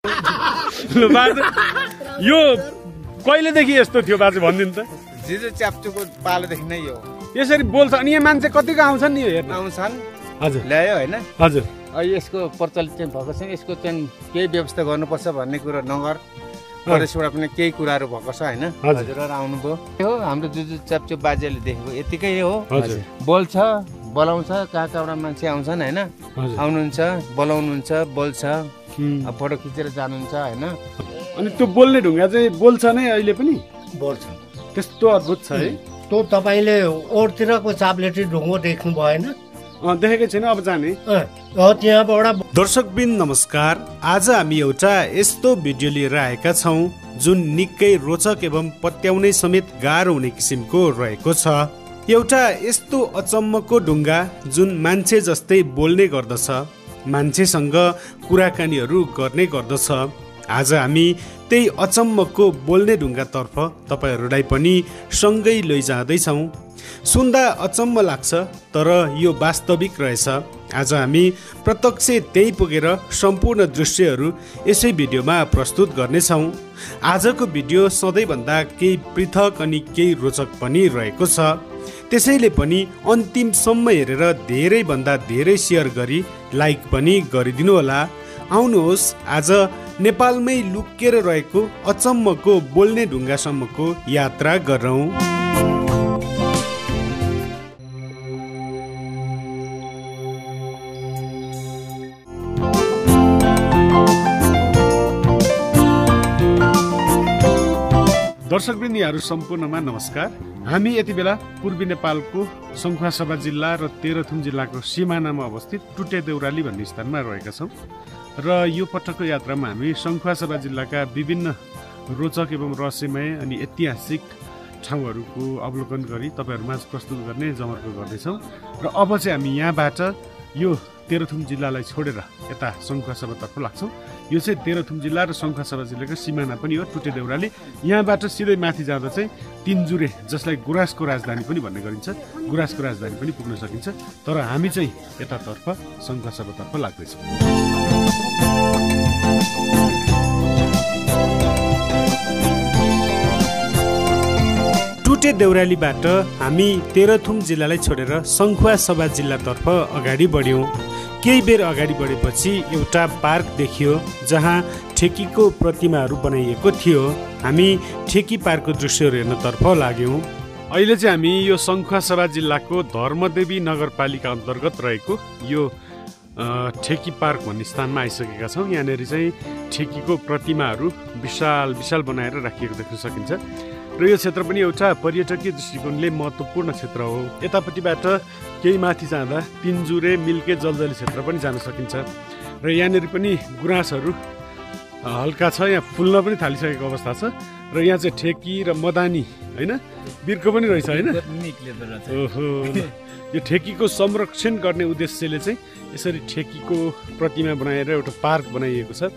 ल बाजे यो कहिलेदेखि यस्तो थियो बाजे भनिदिनु त? जिजु च्याप्चुको पालोदेखि नै यो यसरी बोल्छ अनि यहाँ मान्छे कतिको आउँछन् नि यो हेर्न? आउँछन्। हजुर ल्यायो हैन? हजुर। यसको प्रचलित चाहिँ भएको छैन, यसको चाहिँ केही व्यवस्था गर्नुपर्छ भन्ने कुरा नगर प्रदेशबाट पनि केही कुराहरू भएको छ हैन? हजुरहरु आउनुभयो हो, हाम्रो जुजु च्याप्चु बाजेले देखेको यतिकै हो। बोल्छ, बोलाउँछ, कहाँबाट मान्छे आउँछन् हैन? आउनुहुन्छ, बोलाउनुहुन्छ, बोल्छ, फोटो खिचेर जानुहुन्छ हैन? अनि त्यो बोल्ने ढुङ्गा चाहिँ बोल्छ नै अहिले पनि? बोल्छ। त्यस्तो अद्भुत छ है। त्यो तपाईले ओरतिरको चाप्लेटी ढुङ्गो देख्नु भएन? देखेकै छैन, अब जाने। त्यहाँबाट दर्शकबिन नमस्कार। आज हामी एउटा यस्तो भिडियो लिएर आएका छौँ जुन निकै रोचक एवं पत्याउनै समेत गाह्रो हुने किसिमको रहेको छ। एउटा यस्तो अचम्मको ढुङ्गा जुन मान्छे जस्तै बोल्ने गर्दछ, मान्छेसँग कुराकानीहरू गर्ने गर्दछ। आज हामी त्यही अचम्मको बोल्ने ढुङ्गातर्फ तपाईहरूलाई पनि सँगै लैजाँदैछौँ। सुन्दा अचम्म लाग्छ, तर यो वास्तविक रहेछ। आज हामी प्रत्यक्ष त्यही पुगेर सम्पूर्ण दृश्यहरू यसै भिडियोमा प्रस्तुत गर्नेछौँ। आजको भिडियो सधैँभन्दा केही पृथक अनि केही रोचक पनि रहेको छ। त्यसैले पनि अन्तिमसम्म हेरेर धेरैभन्दा धेरै सेयर गरी लाइक पनि गरिदिनु होला। आउनुहोस् आज नेपालमै लुकेर रहेको अचम्मको बोल्ने ढुङ्गासम्मको यात्रा गरौँ। दर्शकवृन्दहरू सम्पूर्णमा नमस्कार। हामी यति बेला पूर्वी नेपालको सङ्खुवासभा जिल्ला र तेह्रथुम जिल्लाको सिमानामा अवस्थित टुटे देउराली भन्ने स्थानमा रहेका छौँ र यो पटकको यात्रामा हामी सङ्खुवासभा जिल्लाका विभिन्न रोचक एवं रहस्यमय अनि ऐतिहासिक ठाउँहरूको अवलोकन गरी तपाईँहरूमाझ प्रस्तुत गर्ने जमर्को गर्दैछौँ। र अब चाहिँ हामी यहाँबाट यो तेह्रथुम जिल्लालाई छोडेर यता सङ्खुवासभातर्फ लाग्छौँ। यो चाहिँ तेह्रथुम जिल्ला र सङ्खुवासभा जिल्लाको सिमाना पनि हो टुटे देउराली। यहाँबाट सिधै माथि जाँदा चाहिँ तिनजुरे, जसलाई गुराँसको राजधानी पनि भन्ने गरिन्छ, गुराँसको राजधानी पनि पुग्न सकिन्छ। तर हामी चाहिँ यतातर्फ सङ्खुवासभातर्फ लाग्दैछौँ। टुटे देउरालीबाट हामी तेह्रथुम जिल्लालाई छोडेर सङ्खुवासभा जिल्लातर्फ अगाडि बढ्यौँ। केही बेर अगाडि बढेपछि एउटा पार्क देखियो जहाँ ठेकीको प्रतिमाहरू बनाइएको थियो। हामी ठेकी पार्कको दृश्यहरू हेर्नतर्फ लाग्यौँ। अहिले चाहिँ हामी यो सङ्खुवासभा जिल्लाको धर्मदेवी नगरपालिका अन्तर्गत रहेको यो ठेकी पार्क भन्ने स्थानमा आइसकेका छौँ। यहाँनिर चाहिँ ठेकीको प्रतिमाहरू विशाल विशाल बनाएर राखिएको देख्न सकिन्छ र यो क्षेत्र पनि एउटा पर्यटकीय दृष्टिकोणले महत्त्वपूर्ण क्षेत्र हो। यतापट्टिबाट केही माथि जाँदा तिनजुरे, मिल्के, जलजली क्षेत्र पनि जान सकिन्छ र यहाँनिर पनि गुराँसहरू हल्का छ, यहाँ फुल्न पनि थालिसकेको अवस्था छ र यहाँ चाहिँ ठेकी र मदानी होइन बिर्को पनि रहेछ होइन? ओहो, यो ठेकीको संरक्षण गर्ने उद्देश्यले चाहिँ यसरी ठेकीको प्रतिमा बनाएर एउटा पार्क बनाइएको छ।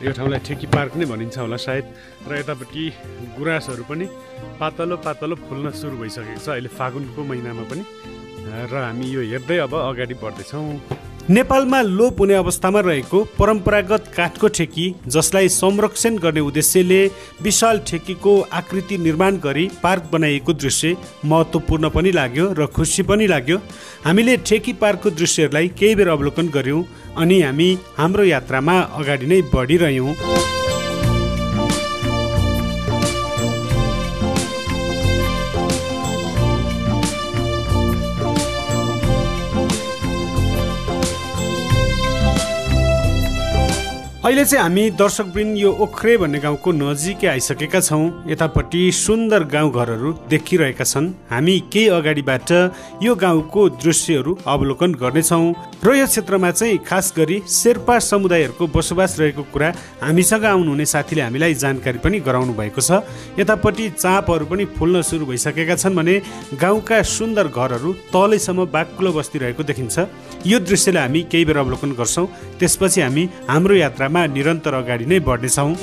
यो ठाउँलाई ठेकी पार्क नै भनिन्छ होला सायद। र यतापट्टि गुराँसहरू पनि पातलो पातलो फुल्न सुरु भइसकेको छ अहिले फागुनको महिनामा पनि। र हामी यो हेर्दै अब अगाडि बढ्दैछौँ। नेपालमा लोप हुने अवस्थामा रहेको परम्परागत काठको ठेकी, जसलाई संरक्षण गर्ने उद्देश्यले विशाल ठेकीको आकृति निर्माण गरी पार्क बनाइएको दृश्य महत्त्वपूर्ण पनि लाग्यो र खुसी पनि लाग्यो। हामीले ठेकी पार्कको दृश्यहरूलाई केही बेर अवलोकन गऱ्यौँ अनि हामी हाम्रो यात्रामा अगाडि नै बढिरह्यौँ। अहिले चाहिँ हामी दर्शकवृन्द यो ओख्रे भन्ने गाउँको नजिकै आइसकेका छौँ। यतापट्टि सुन्दर गाउँघरहरू देखिरहेका छन्। हामी केही अगाडिबाट यो गाउँको दृश्यहरू अवलोकन गर्नेछौँ र यो क्षेत्रमा चाहिँ खास गरी शेर्पा समुदायहरूको बसोबास रहेको कुरा हामीसँग आउनुहुने साथीले हामीलाई जानकारी पनि गराउनु भएको छ। यतापट्टि चाँपहरू पनि फुल्न सुरु भइसकेका छन् भने गाउँका सुन्दर घरहरू तलैसम्म बाक्लो बस्तिरहेको देखिन्छ। यो दृश्यलाई हामी केही बेर अवलोकन गर्छौँ, त्यसपछि हामी हाम्रो यात्रामा निरन्तर अगाडि नै बढ्नेछौँ।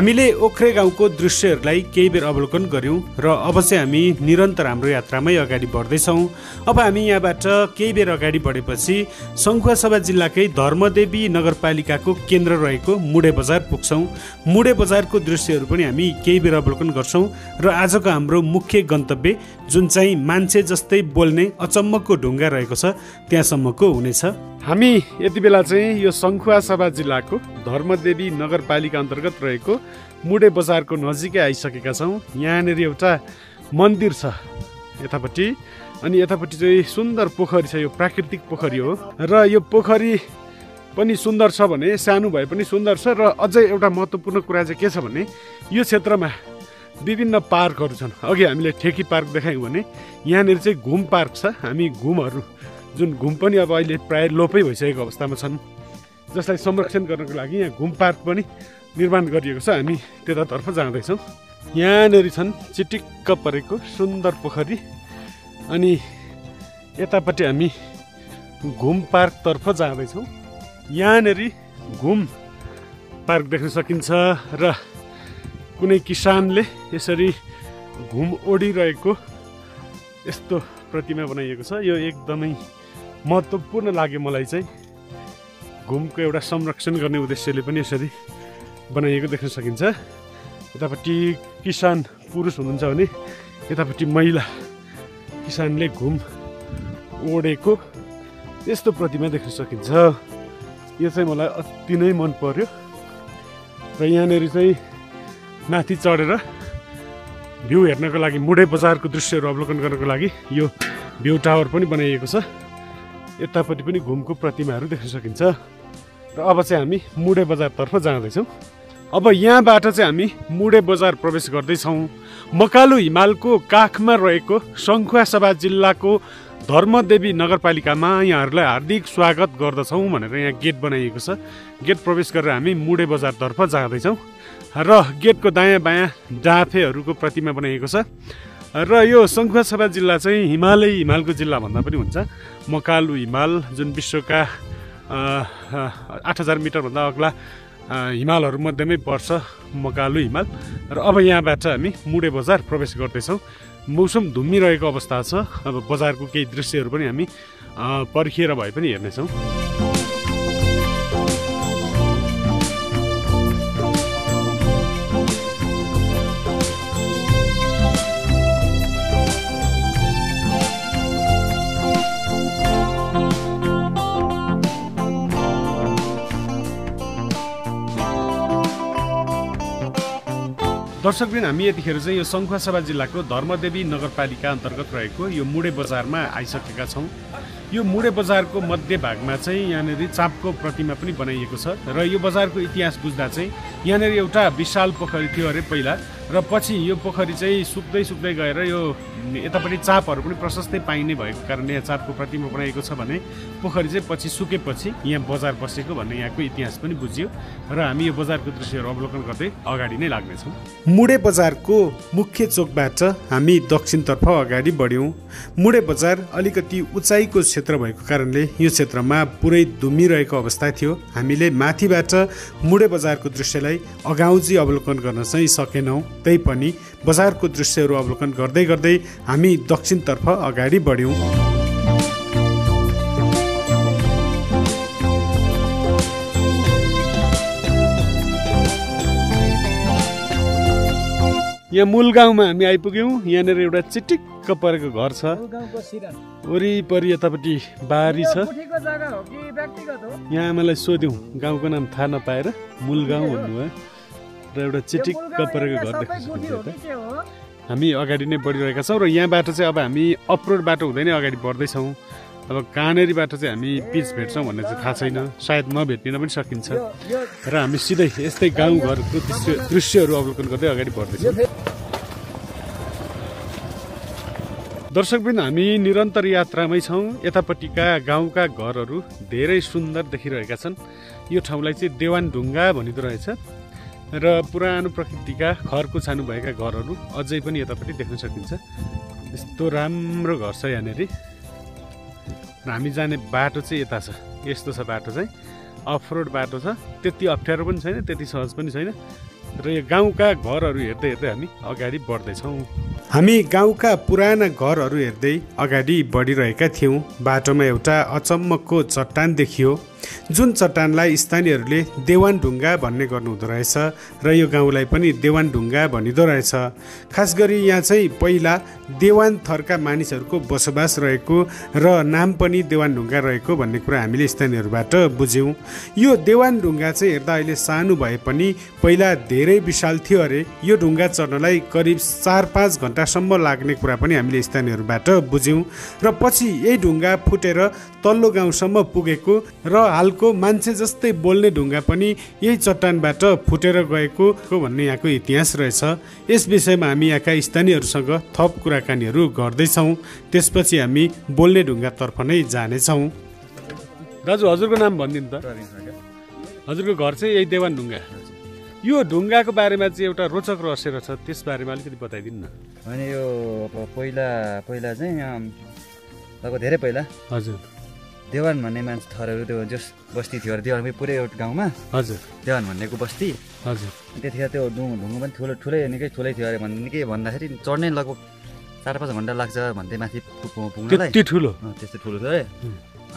हामीले ओख्रे गाउँको दृश्यहरूलाई केही बेर अवलोकन गर्यौं र अब चाहिँ हामी निरन्तर हाम्रो यात्रामै अगाडि बढ्दैछौँ। अब हामी यहाँबाट केही बेर अगाडि बढेपछि सङ्खुवासभा जिल्लाकै धर्मदेवी नगरपालिकाको केन्द्र रहेको मुडे बजार पुग्छौँ। मुडे बजारको दृश्यहरू पनि हामी केही बेर अवलोकन गर्छौँ र आजको हाम्रो मुख्य गन्तव्य जुन चाहिँ मान्छे जस्तै बोल्ने अचम्मको ढुङ्गा रहेको छ त्यहाँसम्मको हुनेछ। हामी यति बेला चाहिँ यो सङ्खुवासभा जिल्लाको धर्मदेवी नगरपालिका अन्तर्गत रहेको मुडे बजारको नजिकै आइसकेका छौँ। यहाँनिर एउटा मन्दिर छ यतापट्टि, अनि यतापट्टि चाहिँ सुन्दर पोखरी छ। यो प्राकृतिक पोखरी हो र यो पोखरी पनि सुन्दर छ भने सानो भए पनि सुन्दर छ। र अझै एउटा महत्त्वपूर्ण कुरा चाहिँ के छ भने यो क्षेत्रमा विभिन्न पार्कहरू छन्। अघि हामीले ठेकी पार्क देखायौँ भने यहाँनिर चाहिँ घुम पार्क छ। हामी घुमहरू जुन घुम पनि अब अहिले प्राय लोपै भइसकेको अवस्थामा छन्, जसलाई संरक्षण गर्नको लागि यहाँ घुम पार्क पनि निर्माण गरिएको छ। हामी त्यतातर्फ जाँदैछौँ। यहाँनिर छन् चिटिक्क परेको सुन्दर पोखरी, अनि यतापट्टि हामी घुम पार्कतर्फ जाँदैछौँ। यहाँनिर घुम पार्क देख्न सकिन्छ र कुनै किसानले यसरी घुम ओढिरहेको यस्तो प्रतिमा बनाइएको छ। यो एकदमै महत्त्वपूर्ण लाग्यो मलाई चाहिँ। घुमको एउटा संरक्षण गर्ने उद्देश्यले पनि यसरी बनाइएको देख्न सकिन्छ। यतापट्टि किसान पुरुष हुनुहुन्छ भने यतापट्टि महिला किसानले घुम ओढेको यस्तो प्रतिमा देख्न सकिन्छ। यो चाहिँ मलाई अति नै मन पर्यो र यहाँनिर चाहिँ माथि चढेर भ्यू हेर्नको लागि, मुडे बजारको दृश्यहरू अवलोकन गर्नको लागि यो भ्यू टावर पनि बनाइएको छ। यतापट्टि पनि घुमको प्रतिमाहरू देख्न सकिन्छ। र अब चाहिँ हामी मुडे बजारतर्फ जाँदैछौँ। अब यहाँबाट चाहिँ हामी मुडे बजार प्रवेश गर्दैछौँ। मकालु हिमालको काखमा रहेको सङ्खुवासभा जिल्लाको धर्मदेवी नगरपालिकामा यहाँहरूलाई हार्दिक स्वागत गर्दछौँ भनेर यहाँ गेट बनाइएको छ। गेट प्रवेश गरेर हामी मुडे बजारतर्फ जाँदैछौँ र गेटको दायाँ बायाँ डाँफेहरूको प्रतिमा बनाइएको छ। र यो सङ्खुवासभा जिल्ला चाहिँ हिमालको जिल्ला भन्दा पनि हुन्छ। मकालु हिमाल जुन विश्वका 8000 मिटरभन्दा अग्ला हिमालहरूमध्येमै पर्छ मकालु हिमाल। र अब यहाँबाट हामी मुडे बजार प्रवेश गर्दैछौँ। मौसम धुम्मिरहेको अवस्था छ। अब बजारको केही दृश्यहरू पनि हामी पर्खिएर भए पनि हेर्नेछौँ। दर्शकबिन हामी यतिखेर चाहिँ यो सङ्खुवासभा जिल्लाको धर्मदेवी नगरपालिका अन्तर्गत रहेको यो मुडे बजारमा आइसकेका छौँ। यो मुडे बजारको मध्य भागमा चाहिँ यहाँनिर चापको प्रतिमा पनि बनाइएको छ। र यो बजारको इतिहास बुझ्दा चाहिँ यहाँनिर एउटा विशाल पोखरी थियो अरे पहिला, र पछि यो पोखरी चाहिँ सुक्दै गएर यो यतापट्टि चापहरू पनि प्रशस्तै पाइने भएको कारणले यहाँ चापको प्रतिमा बनाइएको छ भने पोखरी चाहिँ पछि सुकेपछि यहाँ बजार बसेको भन्ने यहाँको इतिहास पनि बुझियो। र हामी यो बजारको दृश्यहरू अवलोकन गर्दै अगाडि नै लाग्नेछौँ। मुडे बजारको मुख्य चोकबाट हामी दक्षिणतर्फ अगाडि बढ्यौँ। मुडे बजार अलिकति उचाइको क्षेत्र भएको कारणले यो क्षेत्रमा पुरै धुम्मिरहेको अवस्था थियो। हामीले माथिबाट मुडे बजारको दृश्यलाई अगाउजी अवलोकन गर्न चाहिँ सकेनौँ। तैपनि बजारको दृश्यहरू अवलोकन गर्दै गर्दै हामी दक्षिणतर्फ अगाडि बढ्यौँ। यहाँ मूल गाउँमा हामी आइपुग्यौँ। यहाँनिर एउटा चिटिक्क परेको घर छ। वरिपरि यतापट्टि बारी छ। यहाँ आमालाई सोध्यौँ, गाउँको नाम थाहा नपाएर मूल गाउँ भन्नुभयो र एउटा चिटिक्क परेको घर देख्न सकिन्छ। हामी अगाडि नै बढिरहेका छौँ र यहाँबाट चाहिँ अब हामी अफरोड बाटो हुँदै नै अगाडि बढ्दैछौँ। अब कहाँनेरिबाट चाहिँ हामी पिच भेट्छौँ भन्ने चाहिँ थाहा छैन, सायद नभेटिन पनि सकिन्छ। र हामी सिधै यस्तै गाउँघरको दृश्यहरू अवलोकन गर्दै अगाडि बढ्दैछौँ। दर्शकवृन्द, हामी निरन्तर यात्रामै छौँ। यतापट्टिका गाउँका घरहरू धेरै सुन्दर देखिरहेका छन्। यो ठाउँलाई चाहिँ देवान ढुङ्गा भनिँदो रहेछ र पुरानो प्रकृतिका खरको छानु भएका घरहरू अझै पनि यतापट्टि देख्न सकिन्छ। यस्तो राम्रो घर छ यहाँनिर। र हामी जाने बाटो चाहिँ यता छ। यस्तो छ बाटो चाहिँ, अफरोड बाटो छ। त्यति अप्ठ्यारो पनि छैन, त्यति सहज पनि छैन। र यो गाउँका घरहरू हेर्दै हेर्दै हामी अगाडि बढ्दैछौँ। हामी गाउँका पुराना घरहरू हेर्दै अगाडि बढिरहेका थियौँ। बाटोमा एउटा अचम्मको चट्टान देखियो, जुन चट्टानलाई स्थानीयहरूले देवान ढुङ्गा भन्ने गर्नुहुँदो रहेछ र यो गाउँलाई पनि देवान ढुङ्गा भनिँदो रहेछ। खास गरी यहाँ चाहिँ पहिला देवान थरका मानिसहरूको बसोबास रहेको र नाम पनि देवान ढुङ्गा रहेको भन्ने कुरा हामीले स्थानीयहरूबाट बुझ्यौँ। यो देवान ढुङ्गा चाहिँ हेर्दा अहिले सानो भए पनि पहिला धेरै विशाल थियो अरे। यो ढुङ्गा चढ्नलाई करिब 4-5 घन्टासम्म लाग्ने कुरा पनि हामीले स्थानीयहरूबाट बुझ्यौँ र पछि यही ढुङ्गा फुटेर तल्लो गाउँसम्म पुगेको र हालको मान्छे जस्तै बोल्ने ढुङ्गा पनि यही चट्टानबाट फुटेर गएको भन्ने यहाँको इतिहास रहेछ। यस विषयमा हामी यहाँका स्थानीयहरूसँग थप कुराकानीहरू गर्दैछौँ। त्यसपछि हामी बोल्ने ढुङ्गातर्फ नै जानेछौँ। दाजु हजुरको नाम भनिदिनु त। हजुरको घर चाहिँ यही देवान ढुङ्गा। यो ढुङ्गाको बारेमा चाहिँ एउटा रोचक रहस्य रहेछ, त्यस बारेमा अलिकति बताइदिनु न। होइन यो पहिला चाहिँ लगभग धेरै पहिला हजुर देवान भन्ने मान्छे थरहरू त्यो जस बस्ती थियो अरे देवानमै पुरै एउटा गाउँमा हजुर देवान भन्नेको बस्ती हजुर। त्यतिखेर त्यो ढुङ्गा पनि ठुलै निकै ठुलै थियो अरे निकै भन्दाखेरि चढ्नै लगभग 4-5 घन्टा लाग्छ भन्दै माथि पुग्नलाई। त्यति ठुलो? त्यस्तो ठुलो थियो अरे।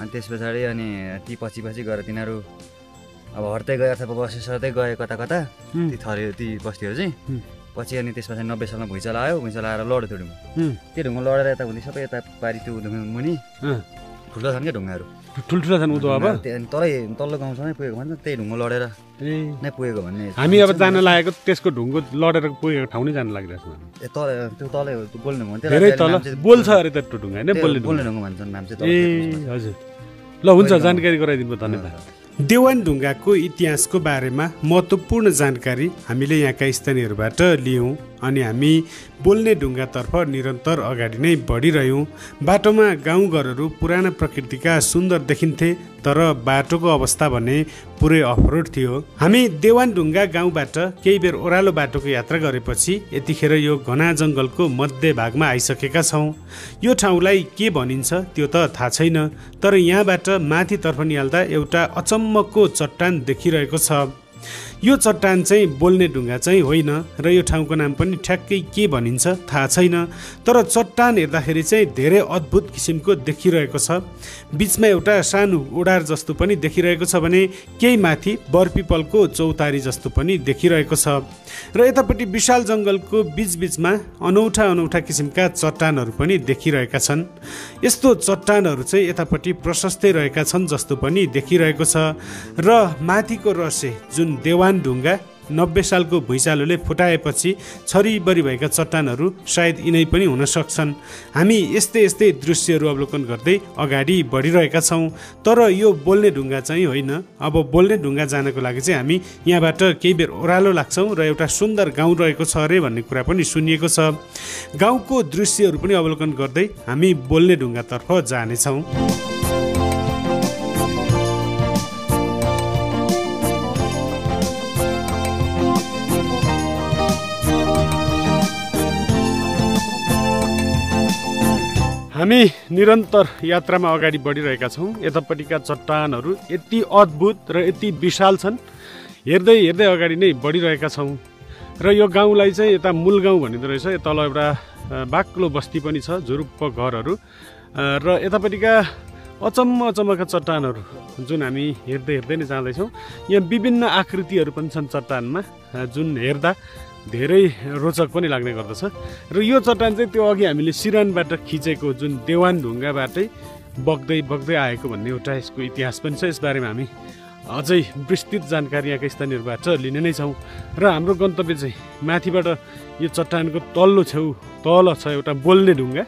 अनि त्यस पछाडि अनि ती पछि गएर तिनीहरू अब हट्दै गए अथवा बसेसर्दै गए कता ती बस्तीहरू चाहिँ पछि अनि त्यस पछाडि 90 सालमा भुइँचालो आयो। भुइँचालो आएर लड्यो त्यो ढुङ्गा। त्यो ढुङ्गा लडेर यता हुने सबै यता पारि त्यो ढुङ्गा मुनि ठुलो छन् क्या ढुङ्गाहरू, ठुल्ठुला छन् उतो। अब तल्लो गाउँसम्मै पुगेको भन्छ त्यही ढुङ्गा लडेर नै पुगेको भन्ने हामी अब जान लागेको त्यसको ढुङ्गो लडेर पुगेको ठाउँ नै जान लागिरहेको छ। त्यो तल बोल्ने भन्छ धेरै तल बोल्छ अरे त ढुङ्गा होइन, बोल्ने ढुङ्गा भन्छन् नाम चाहिँ। ए हजुर, ल हुन्छ, जानकारी गराइदिनु धन्यवाद। देवान ढुङ्गाको इतिहासको बारेमा महत्त्वपूर्ण जानकारी हामीले यहाँका स्थानीयहरूबाट लियौँ अनि हामी बोल्ने ढुङ्गातर्फ निरन्तर अगाडि नै बढिरह्यौँ। बाटोमा गाउँघरहरू पुराना प्रकृतिका सुन्दर देखिन्थे, तर बाटोको अवस्था भने पुरै अफरोड थियो। हामी देवान ढुङ्गा गाउँबाट केही बेर ओह्रालो बाटोको यात्रा गरेपछि यतिखेर यो घना जङ्गलको मध्य भागमा आइसकेका छौँ। यो ठाउँलाई के भनिन्छ त्यो त थाहा छैन, तर यहाँबाट माथितर्फ निहाल्दा एउटा अचम्मको चट्टान देखिरहेको छ। यो चट्टान चाहिँ बोल्ने ढुङ्गा चाहिँ होइन र यो ठाउँको नाम पनि ठ्याक्कै के भनिन्छ थाहा छैन, तर चट्टान हेर्दाखेरि चाहिँ धेरै अद्भुत किसिमको देखिरहेको छ। बिचमा एउटा सानो ओडार जस्तो पनि देखिरहेको छ भने केही माथि बरपिपलको चौतारी जस्तो पनि देखिरहेको छ र यतापट्टि विशाल जङ्गलको बिचबिचमा अनौठा किसिमका चट्टानहरू पनि देखिरहेका छन्। यस्तो चट्टानहरू चाहिँ यतापट्टि प्रशस्तै रहेका छन् जस्तो पनि देखिरहेको छ र माथिको रहस्य जुन देवान ढुङ्गा 90 सालको भुइँचालोले फुटाएपछि छरिबरी भएका चट्टानहरू सायद यिनै पनि हुन सक्छन्। हामी यस्तै दृश्यहरू अवलोकन गर्दै अगाडि बढिरहेका छौँ, तर यो बोल्ने ढुङ्गा चाहिँ होइन। अब बोल्ने ढुङ्गा जानको लागि चाहिँ हामी यहाँबाट केही बेर ओह्रालो लाग्छौँ र एउटा सुन्दर गाउँ रहेको छ अरे भन्ने कुरा पनि सुनिएको छ। गाउँको दृश्यहरू पनि अवलोकन गर्दै हामी बोल्ने ढुङ्गातर्फ जानेछौँ। हामी निरन्तर यात्रामा अगाडि बढिरहेका छौँ। यतापट्टिका चट्टानहरू यति अद्भुत र यति विशाल छन्, हेर्दै हेर्दै अगाडि नै बढिरहेका छौँ। र यो गाउँलाई चाहिँ यता मूल गाउँ भनिँदो रहेछ। तल एउटा बाक्लो बस्ती पनि छ, झुरुप्प घरहरू र यतापट्टिका अचम्मका चट्टानहरू जुन हामी हेर्दै नै जाँदैछौँ। यहाँ विभिन्न आकृतिहरू पनि छन् चट्टानमा, जुन हेर्दा धेरै रोचक पनि लाग्ने गर्दछ। र यो चट्टान चाहिँ त्यो अघि हामीले सिरानबाट खिचेको जुन देवान ढुङ्गाबाटै बग्दै आएको भन्ने एउटा यसको इतिहास पनि छ। यसबारेमा हामी अझै विस्तृत जानकारी यहाँका स्थानीयहरूबाट लिने नै छौँ। र हाम्रो गन्तव्य चाहिँ माथिबाट यो चट्टानको तल्लो छेउ तल छ एउटा बोल्ने ढुङ्गा।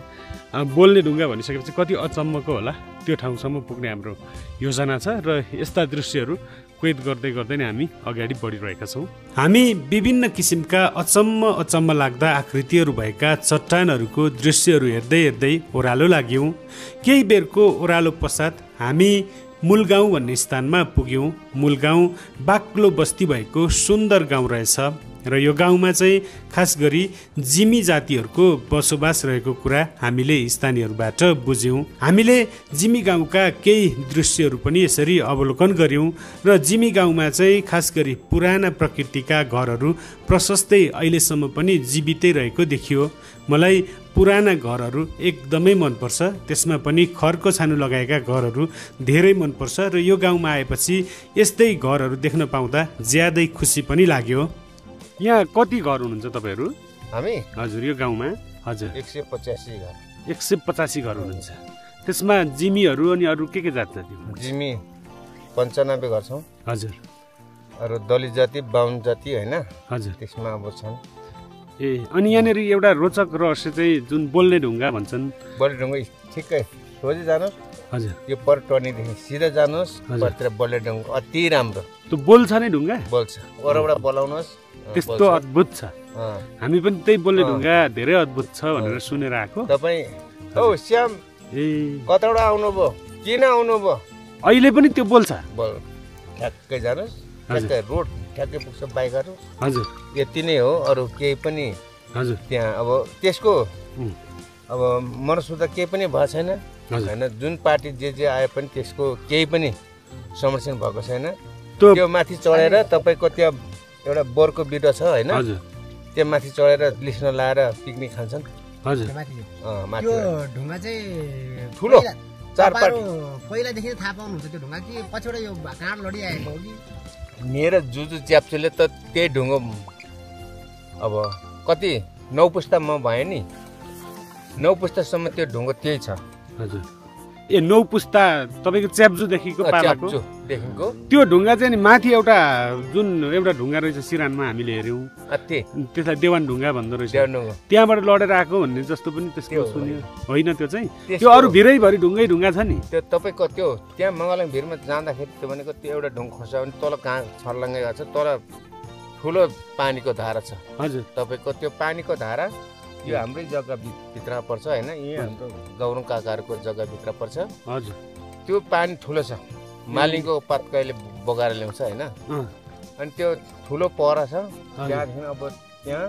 बोल्ने ढुङ्गा भनिसकेपछि कति अचम्मको होला, त्यो ठाउँसम्म पुग्ने हाम्रो योजना छ। र यस्ता दृश्यहरू कैद गर्दै नै हामी अगाडि बढिरहेका छौँ। हामी विभिन्न किसिमका अचम्म लाग्दा आकृतिहरू भएका चट्टानहरूको दृश्यहरू हेर्दै ओह्रालो लाग्यौँ। केही बेरको ओह्रालो पश्चात हामी मूलगाउँ भन्ने स्थानमा पुग्यौँ। मूलगाउँ बाक्लो बस्ती भएको सुन्दर गाउँ रहेछ। र यो गाउँमा चाहिँ खास गरी जिमी जातिहरूको बसोबास रहेको कुरा हामीले स्थानीयहरूबाट बुझ्यौँ। हामीले जिमी गाउँका केही दृश्यहरू पनि यसरी अवलोकन गऱ्यौँ र जिमी गाउँमा चाहिँ खास गरी पुराना प्रकृतिका घरहरू प्रशस्तै अहिलेसम्म पनि जीवितै रहेको देखियो। मलाई पुराना घरहरू एकदमै मनपर्छ, त्यसमा पनि खरको छानो लगाएका घरहरू धेरै मनपर्छ र यो गाउँमा आएपछि यस्तै घरहरू देख्न पाउँदा ज्यादै खुसी पनि लाग्यो। यहाँ कति घर हुनुहुन्छ तपाईँहरू? हामी हजुर यो गाउँमा हजुर 185 घर 185 घर हुनुहुन्छ। त्यसमा जिमीहरू अनि अरू के जात जाति हुनुहुन्छ? जिमी 95 घर छौँ। हजुर अरू दलित जाति 52 जाति होइन हजुर त्यसमा अब छन्। ए अनि यहाँनिर एउटा रोचक रहस्य चाहिँ जुन बोल्ने ढुङ्गा भन्छन्। बोल्ने ढुङ्गा ठिक्कै सोझै जानुहोस्, हजुर यो पर टर्नीदेखि सिधा जानुहोस्, परतिर बोल्ने ढुङ्गा अति राम्रो। त्यो बोल्छ नै ढुङ्गा? बोल्छ, वरबाट बोलाउनुहोस् त्यस्तो अद्भुत छ। हामी पनि त्यही बोल्ने ढुङ्गा धेरै अद्भुत छ भनेर सुनेर आएको। तपाईँ औ श्याम ए कताबाट आउनुभयो, किन आउनुभयो? अहिले पनि त्यो बोल्छ? बोल ठ्याक्कै जानुहोस्, ठ्याक्कै रोड ठ्याक्कै पुग्छ बाइकहरू। हजुर यति नै हो, अरू केही पनि हजुर त्यहाँ अब त्यसको अब मनसुदा केही पनि भएको छैन होइन। जुन पार्टी जे आए पनि त्यसको केही पनि संरक्षण भएको छैन। त्यो माथि चढेर तपाईँको त्यहाँ एउटा बोरको बिरुवा छ होइन, त्यो माथि चढेर लिस्न लाएर पिकनिक खान्छन्। हजुर माथि त्यो ढुङ्गा चाहिँ ठुलो चार पार्टी पहिलादेखि थाहा पाउनुहुन्छ त्यो ढुङ्गा कि पछिबाट यो काँड लडिआएको हो कि? मेरो जुजु च्याप्चुले त त्यही ढुङ्गो अब कति 9 पुस्तामा भयो नि, 9 पुस्तासम्म त्यो ढुङ्गो त्यही छ। हजुर ए 9 पुस्ता तपाईँको च्याप्चुदेखिको पालाको देखिको त्यो ढुङ्गा चाहिँ नि माथि एउटा जुन एउटा ढुङ्गा रहेछ सिरानमा हामीले हेऱ्यौँ, त्यसलाई देवान ढुङ्गा भन्दो रहेछ, त्यहाँबाट लडेर आएको भन्ने जस्तो पनि त्यसको सुन्यो होइन? त्यो चाहिँ त्यो अरू भिरैभरि ढुङ्गै ढुङ्गा छ नि। त्यो तपाईँको त्यो त्यहाँ मङ्गलम भिरमा जाँदाखेरि त्यो भनेको त्यो एउटा ढुङ्गा खस्यो भने तल कहाँ छर्लङ्गै गएको छ, तल ठुलो पानीको धारा छ। हजुर तपाईँको त्यो पानीको धारा यो हाम्रै जग्गा भित्र पर्छ होइन, यही हाम्रो गौरङ काकाहरूको जग्गाभित्र पर्छ। हजुर त्यो पानी ठुलो छ, मालिङको पात कहिले बगाएर ल्याउँछ होइन, अनि त्यो ठुलो पहरा छ त्यहाँदेखि। अब त्यहाँ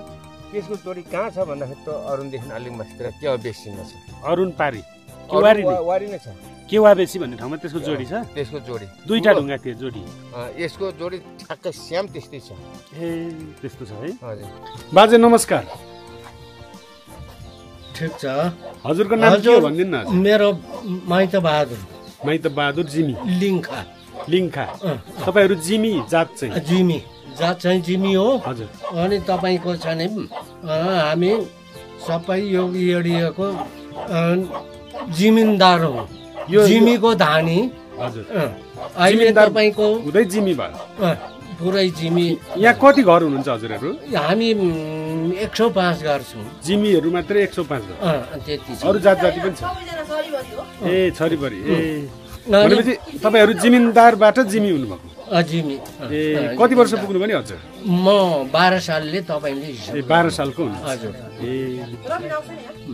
त्यसको जोडी कहाँ छ भन्दाखेरि त्यो अरुणदेखि अलिक माथितिर त्यहाँ बेसीमा छ। अरुण पारी वारी नै छ, केवा बेसी भन्ने ठाउँमा त्यसको जोडी छ। त्यसको जोडी दुईटा ढुङ्गा थियो जोडी, यसको जोडी ठ्याक्कै स्याम त्यस्तै छ। ए त्यस्तो छ है। हजुर बाजे नमस्कार। ठिक छ। हजुरको नाम के हो भनिदिनु न? मेरो माइत बहादुर। माइत बहादुर जिमी लिङ्खा। लिङ्खा तपाईँहरू जिमी जात चाहिँ? जिमी जात चाहिँ जिमी हो। हजुर अनि तपाईँको छ नि हामी सबै यो एरियाको जिमिनदार हौ। यो जिमीको धानी। हजुर अहिले तपाईँको हुँदै जिमी भयो पुरै जिमी। यहाँ कति घर हुनुहुन्छ हजुरहरू? हामी 105 घर छौँ। जिमीहरू मात्रै 105 घर? त्यति छ। अरू जात जाति पनि छ? ए छरिबरी। ए भनेपछि तपाईँहरू जिमिनदारबाट जिमी हुनुभएको? जिमी। ए कति वर्ष पुग्नु भयो नि हजुर? म 12 सालले तपाईँले। ए 12 सालको हुनु? हजुर। ए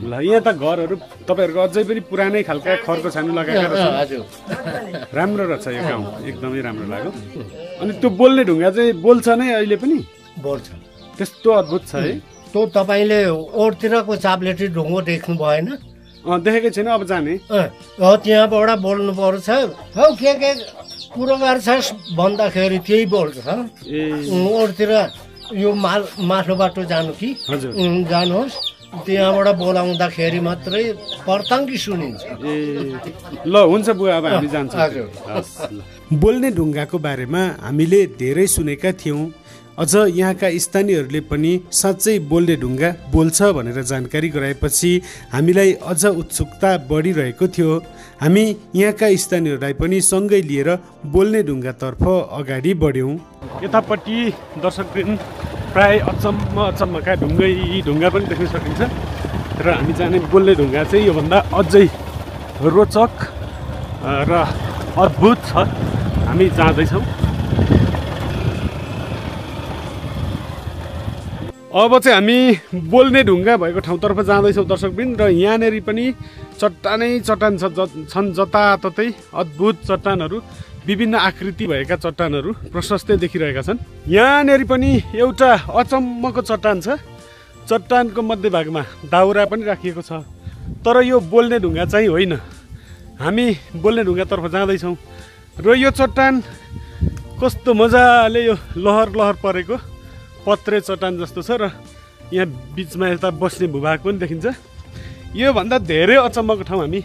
ल यहाँ त घरहरू तपाईँहरूको अझै पनि पुरानै खालका खरको छानो लगाएका रहेछ। हजुर राम्रो रहेछ यो गाउँ, एकदमै राम्रो लाग्यो। अनि त्यो बोल्ने ढुङ्गा चाहिँ बोल्छ नै अहिले पनि? बोल्छ। त्यस्तो अद्भुत छ है। त्यो तपाईँले ओरतिरको चाप्लेटी ढुङ्गो देख्नु भएन? देखेकै छैन, अब जाने। त्यहाँबाट बोल्नु पर्छ। हौ के कुरो गर्छस् भन्दाखेरि त्यही बोल्छ। ओरतिर यो माथि बाटो जानु कि जानुहोस्, त्यहाँबाट बोलाउँदाखेरि मात्रै पर्ताङ्की सुनिन्छ। ए ल हुन्छ बुवा, अब हामी जान्छौँ। बोल्ने ढुङ्गाको बारेमा हामीले धेरै सुनेका थियौँ। अझ यहाँका स्थानीयहरूले पनि साँच्चै बोल्ने ढुङ्गा बोल्छ भनेर जानकारी गराएपछि हामीलाई अझ उत्सुकता बढिरहेको थियो। हामी यहाँका स्थानीयहरूलाई पनि सँगै लिएर बोल्ने ढुङ्गातर्फ अगाडि बढ्यौँ। यतापट्टि दर्शकवृन्द प्राय अचम्मका ढुङ्गा पनि देख्न सकिन्छ र हामी जाने बोल्ने ढुङ्गा चाहिँ योभन्दा अझै रोचक र अद्भुत छ। हामी जाँदैछौँ। अब चाहिँ हामी बोल्ने ढुङ्गा भएको ठाउँतर्फ जाँदैछौँ दर्शकवृन्द, र यहाँनिर पनि चट्टानै चट्टान छन्, जताततै अद्भुत चट्टानहरू। विभिन्न आकृति भएका चट्टानहरू प्रशस्तै देखिरहेका छन्। यहाँनेरि पनि एउटा अचम्मको चट्टान छ। चट्टानको मध्यभागमा दाउरा पनि राखिएको छ, तर यो बोल्ने ढुङ्गा चाहिँ होइन। हामी बोल्ने ढुङ्गातर्फ जाँदैछौँ र यो चट्टान कस्तो मजाले यो लहर लहर परेको पत्रे चट्टान जस्तो छ र यहाँ बिचमा यता बस्ने भूभाग पनि देखिन्छ। योभन्दा धेरै अचम्मको ठाउँ हामी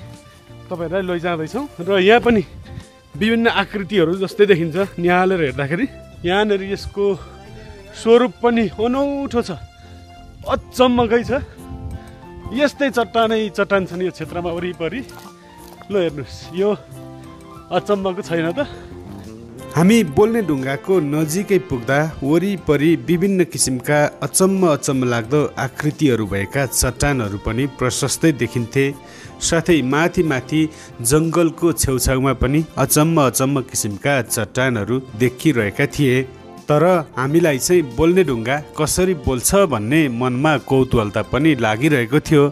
तपाईँहरूलाई लैजाँदैछौँ र यहाँ पनि विभिन्न आकृतिहरू जस्तै देखिन्छ निहालेर हेर्दाखेरि। यहाँनिर यसको स्वरूप पनि अनौठो छ, अचम्मकै छ। यस्तै चट्टान छन् यो क्षेत्रमा वरिपरि। ल हेर्नुहोस्, यो अचम्मको छैन त? हामी बोल्ने ढुङ्गाको नजिकै पुग्दा वरिपरि विभिन्न किसिमका अचम्म लाग्दो आकृतिहरू भएका चट्टानहरू पनि प्रशस्तै देखिन्थे। साथै माथि जङ्गलको छेउछाउमा पनि अचम्म किसिमका चट्टानहरू देखिरहेका थिए। तर हामीलाई चाहिँ बोल्ने ढुङ्गा कसरी बोल्छ भन्ने मनमा कौतूहलता पनि लागिरहेको थियो।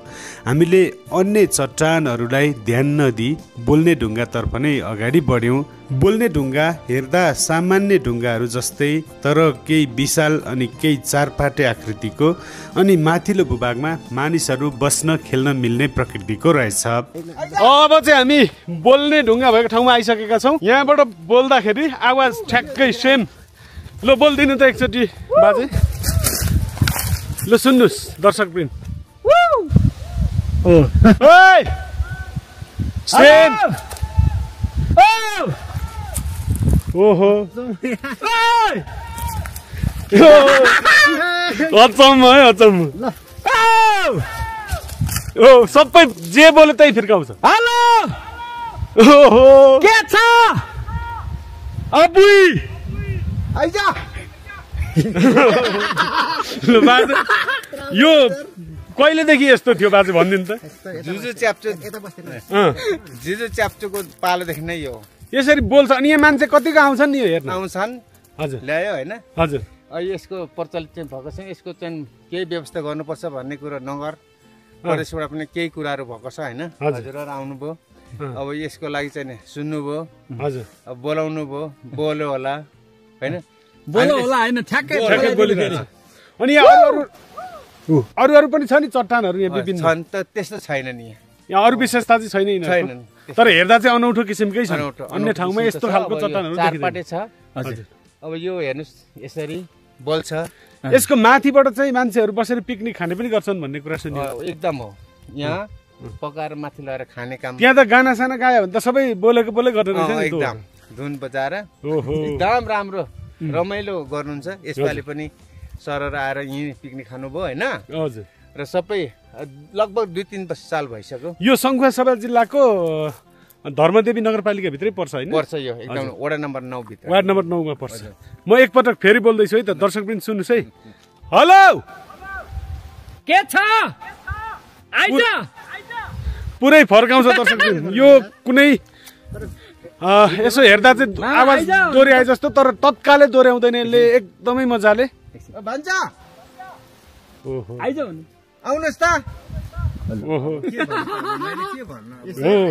हामीले अन्य चट्टानहरूलाई ध्यान नदिई बोल्ने ढुङ्गातर्फ नै अगाडि बढ्यौँ। बोल्ने ढुङ्गा हेर्दा सामान्य ढुङ्गाहरू जस्तै, तर केही विशाल अनि केही चारपाटे आकृतिको अनि माथिल्लो भूभागमा मानिसहरू बस्न खेल्न मिल्ने प्रकृतिको रहेछ। अब चाहिँ हामी बोल्ने ढुङ्गा भएको ठाउँमा आइसकेका छौँ। यहाँबाट बोल्दाखेरि आवाज ठ्याक्कै सेम। ल बोलिदिनु त एकचोटि बाजे। ल सुन्नुहोस् दर्शकवृन्द। सेम। ओहो अचम्म है, अचम्म। ओ सबै जे बोले त्यही फिर्काउँछ। हेलो, ओहो के छ? अबुई आइजा। ल बाजे, यो कहिलेदेखि यस्तो थियो बाजे भनिदिनु त? जुजु च्याप्चोको पालोदेखि नै यो यसरी बोल्छ। अनि यहाँ मान्छे कतिको आउँछन् नि यो हेर्न? आउँछन्, हजुर ल्यायो होइन। हजुर। यसको प्रचलित चाहिँ भएको छ, यसको चाहिँ केही व्यवस्था गर्नुपर्छ भन्ने कुरा नगर प्रदेशबाट पनि केही कुराहरू भएको छ होइन। हजुरहरू आउनुभयो, अब यसको लागि चाहिँ सुन्नुभयो, हजुर, अब बोलाउनु भयो, बोल्यो होला होइन, बोल्यो होला होइन, ठ्याक्कै बोलिदिन्छ। अनि यहाँ अरू पनि छ नि चट्टानहरू यहाँ विभिन्न? छन् त, त्यस्तो छैन नि यहाँ अरू विशेषता चाहिँ छैन छैनन्, तर हेर्दा चाहिँ अनौठो किसिमकै छ। अन्य ठाउँमा यस्तो खालको चट्टानहरू चारपाटे छ। अब यो हेर्नुहोस् यसरी बोल्छ। यसको माथिबाट चाहिँ मान्छेहरू बसेर पिकनिक खाने पनि गर्छन् भन्ने कुरा सुन्यो। एकदम हो, यहाँ पकाएर माथि लगेर खाने काम। त्यहाँ त गाना साना गायो भने त सबै बोलेको गर्दो रहेछ नि। एकदम धुन बजाएर एकदम राम्रो रमाइलो गर्नुहुन्छ। यसपालि पनि सरर आएर यहीँ पिकनिक खानुभयो होइन। हजुर। र सबै लगभग 2-3 साल भइसक्यो। यो सङ्खुवासभा जिल्लाको धर्मदेवी नगरपालिकाभित्रै पर्छ होइन? पर्छ, यो एकदम वडा नम्बर 9 भित्र, वार्ड नम्बर 9 मा पर्छ। म एकपटक फेरि बोल्दैछु है त, दर्शक पनि सुन्नुहोस् है। हेलो, के छ? आइजा। पुरै फर्काउँछ दर्शक पनि। यो कुनै यसो हेर्दा चाहिँ आवाज दोहोऱ्याए जस्तो, तर तत्कालै दोहोऱ्याउँदैन यसले एकदमै मजाले। भन्छ आइजा भन्नु। आउनुहोस् त। ओहो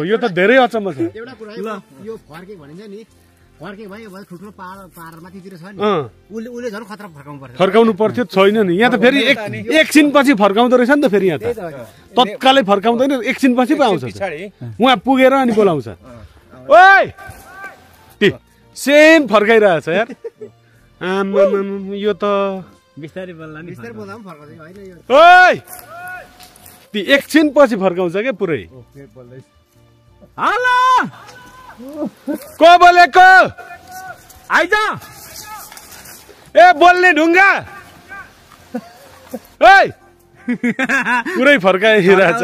यो त धेरै अचम्म छ। एउटा कुरा यो फर्के भनिन्छ नि, फर्के भयो ठुल्ठुलो पाहाड माथितिर छ नि, उसले झन् खतरा फर्काउनु पर्थ्यो, छैन नि यहाँ त। फेरि एकछिन पछि फर्काउँदो रहेछ नि त। फेरि यहाँ त तत्कालै फर्काउँदैन, एकछिन पछि पो आउँछ, उहाँ पुगेर अनि बोलाउँछ। ओइ सेम फर्काइरहेछ यार। आमामाम, यो त बिस्तारै बोल्ला नि। बिस्तारै बोल्दा पनि फर्काउँछ होइन यो। ओइ ती एकछिन पछि फर्काउँछ क्या पुरै। हेलो, को बोलेको? आइजा। ए बोल्ने ढुङ्गा। ओइ पुरै फर्काइरहेछ।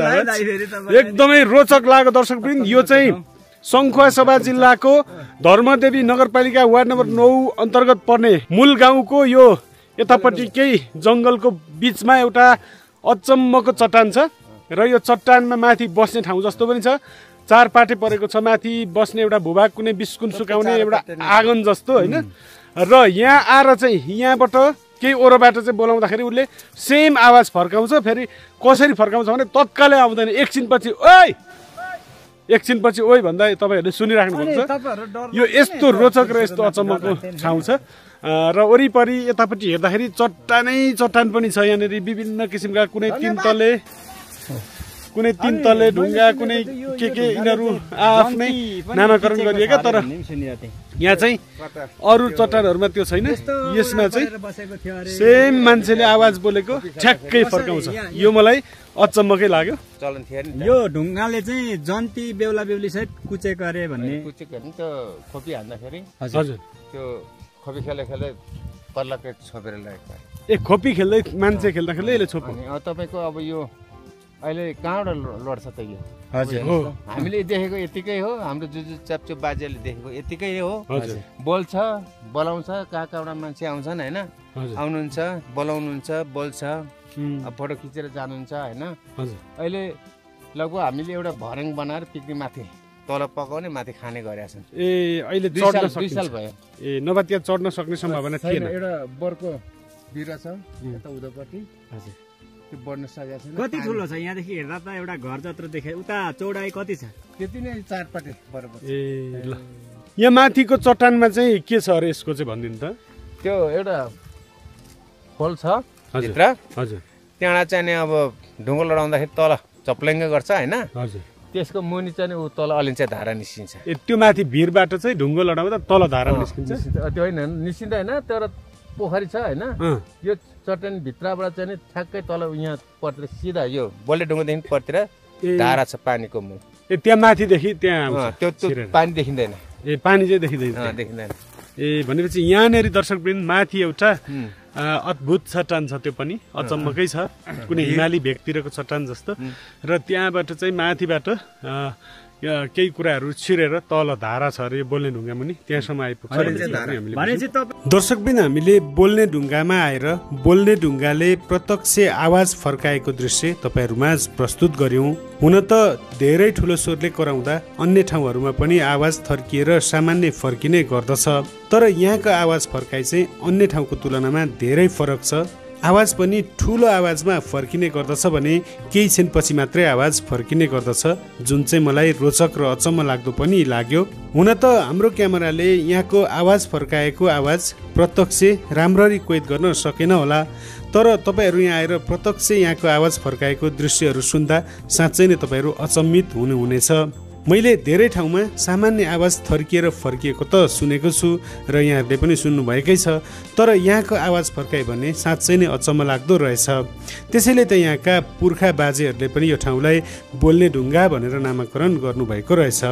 एकदमै रोचक लाग्यो दर्शकवृन्द। यो चाहिँ सङ्खुवासभा जिल्लाको धर्मदेवी नगरपालिका वार्ड नम्बर 9 अन्तर्गत पर्ने मूल गाउँको यो यतापट्टि केही जङ्गलको बिचमा एउटा अचम्मको चट्टान छ। र यो चट्टानमा माथि बस्ने ठाउँ जस्तो पनि छ, चारपाटे परेको छ। माथि बस्ने एउटा भूभाग, कुनै बिस्कुन सुकाउने एउटा आँगन जस्तो होइन। र यहाँ आएर चाहिँ यहाँबाट केही ओरोबाट चाहिँ बोलाउँदाखेरि उसले सेम आवाज फर्काउँछ। फेरि कसरी फर्काउँछ भने तत्कालै आउँदैन, एकछिन पछि ओइ एकछिनपछि ओइ भन्दा तपाईँहरूले सुनिराख्नुहुन्छ यो यस्तो रोचक र यस्तो अचम्मको ठाउँ छ र वरिपरि यतापट्टि हेर्दाखेरि चट्टान पनि छ यहाँनिर विभिन्न किसिमका कुनै तीन तले ढुङ्गा कुनै के यिनीहरू आफ्नै नामाकरण गरिएका तर यहाँ चाहिँ अरू चट्टानहरूमा त्यो छैन यसमा चाहिँ सेम मान्छेले आवाज बोलेको ठ्याक्कै फर्काउँछ यो मलाई अचम्मकै लाग्यो चलन थियो नि यो ढुङ्गाले चाहिँ जन्ती बेहुला बेहुली सहित कुचेको अरे भन्ने कुचेको नि त्यो खोपी हान्दाखेरि हजुर त्यो खोपी खेले पल्लाकै छोपेर लगेको खोपी खेल्दै मान्छे खेल्दा यसले छोप्यो अनि तपाईँको अब यो अहिले कहाँबाट लड्छ त यो हजुर हामीले देखेको यतिकै हो हाम्रो जुन च्याप्चुप बाजेले देखेको यतिकै हो बोल्छ बोलाउँछ कहाँबाट मान्छे आउँछन् होइन आउनुहुन्छ बोलाउनुहुन्छ बोल्छ फोटो खिचेर जानुहुन्छ होइन अहिले लगभग हामीले एउटा भर्याङ बनाएर पिकनिक माथि तल पकाउने माथि खाने गरेका छन् अहिले 2 साल भयो नभए त्यहाँ चढ्न सक्ने सम्भावना थिएन एउटा बरको बिरुवा छ यता उधरपट्टि हजुर त्यो बढ्न सकेको छैन कति ठुलो छ यहाँदेखि हेर्दा त एउटा घर जत्रो देखे उता चौडाइ कति छ त्यति नै 4 पटे बराबर ल यहाँ माथिको चट्टानमा चाहिँ के छ अरे यसको चाहिँ भनिदिनु त त्यो एउटा खोल छ भित्र हजुर त्यहाँ चाहिँ नि अब ढुङ्गो लडाउँदाखेरि तल चप्लेङ्ग गर्छ होइन हजुर त्यसको मुनि चाहिँ ऊ तल अलिन्छ धारा निस्किन्छ त्यो माथि भिरबाट चाहिँ ढुङ्गो लडाउँदा तल धारा निस्किन्छ त्यो होइन निस्किँदैन तर पोखरी छ होइन यो चट्टान भित्रबाट चाहिँ ठ्याक्कै तल यहाँ पर्तिर सिधा यो बल्ले ढुङ्गोदेखि पर्तिर धारा छ पानीको मूल त्यहाँ माथिदेखि त्यहाँ त्यो पानी देखिँदैन पानी चाहिँ देखिँदैन भनेपछि यहाँनिर दर्शकवृन्द माथि एउटा अद्भुत चट्टान छ त्यो पनि अचम्मकै छ कुनै हिमाली भेगतिरको चट्टान जस्तो र त्यहाँबाट चाहिँ माथिबाट केही कुराहरू छिरेर तल धारा छ अरे बोल्ने ढुङ्गा मुनि त्यहाँसम्म आइपुग्छ दर्शकवृन्द हामीले बोल्ने ढुङ्गामा आएर बोल्ने ढुङ्गाले प्रत्यक्ष आवाज फर्काएको दृश्य तपाईहरूमा प्रस्तुत गर्यौं हुन त धेरै ठुलो स्वरले कराउँदा अन्य ठाउँहरूमा पनि आवाज थर्किएर सामान्य फर्किने गर्दछ तर यहाँको आवाज फर्काइ चाहिँ अन्य ठाउँको तुलनामा धेरै फरक छ आवाज पनि ठुलो आवाजमा फर्किने गर्दछ भने केही क्षणपछि मात्रै आवाज फर्किने गर्दछ जुन चाहिँ मलाई रोचक र अचम्म लाग्दो पनि लाग्यो हुन त हाम्रो क्यामेराले यहाँको आवाज फर्काएको आवाज प्रत्यक्ष राम्ररी कैद गर्न सकेन होला तर तपाईहरू यहाँ आएर प्रत्यक्ष यहाँको आवाज फर्काएको दृश्यहरू सुन्दा साँच्चै नै तपाईहरू अचम्मित हुनुहुनेछ मैले धेरै ठाउँमा सामान्य आवाज थर्किएर फर्किएको त सुनेको छु र यहाँहरूले पनि सुन्नुभएकै छ तर यहाँको आवाज फर्काए भने साँच्चै नै अचम्म लाग्दो रहेछ त्यसैले त यहाँका पुर्खा बाजेहरूले पनि यो ठाउँलाई बोल्ने ढुङ्गा भनेर नामाकरण गर्नुभएको रहेछ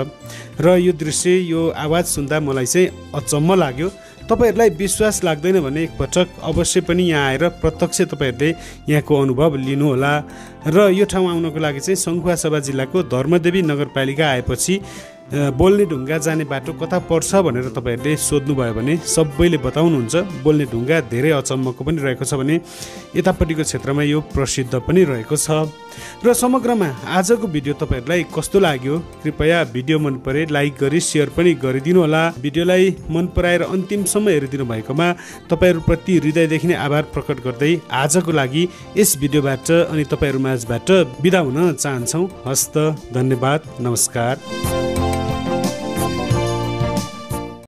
र यो दृश्य यो आवाज सुन्दा मलाई चाहिँ अचम्म लाग्यो तपाईहरूलाई विश्वास लाग्दैन भने एकपटक अवश्य पनि यहाँ आएर प्रत्यक्ष तपाईहरूले यहाँको अनुभव लिनुहोला र यो ठाउँ आउनको लागि चाहिँ सङ्खुवासभा जिल्लाको धर्मदेवी नगरपालिका आएपछि बोल्ने ढुङ्गा जाने बाटो कता पर्छ भनेर तपाईहरूले सोध्नुभयो भने सबैले बताउनुहुन्छ बोल्ने ढुङ्गा धेरै अचम्मको पनि रहेको छ भने यतापट्टिको क्षेत्रमा यो प्रसिद्ध पनि रहेको छ र समग्रमा आजको भिडियो तपाईहरूलाई कस्तो लाग्यो कृपया भिडियो मन परे लाइक गरी सेयर पनि गरिदिनु होला भिडियोलाई मन पराएर अन्तिमसम्म हेरिदिनु भएकोमा तपाईहरूप्रति हृदयदेखि नै आभार प्रकट गर्दै आजको लागि यस भिडियोबाट अनि तपाईहरू माझबाट बिदा हुन चाहन्छौँ हस्त धन्यवाद नमस्कार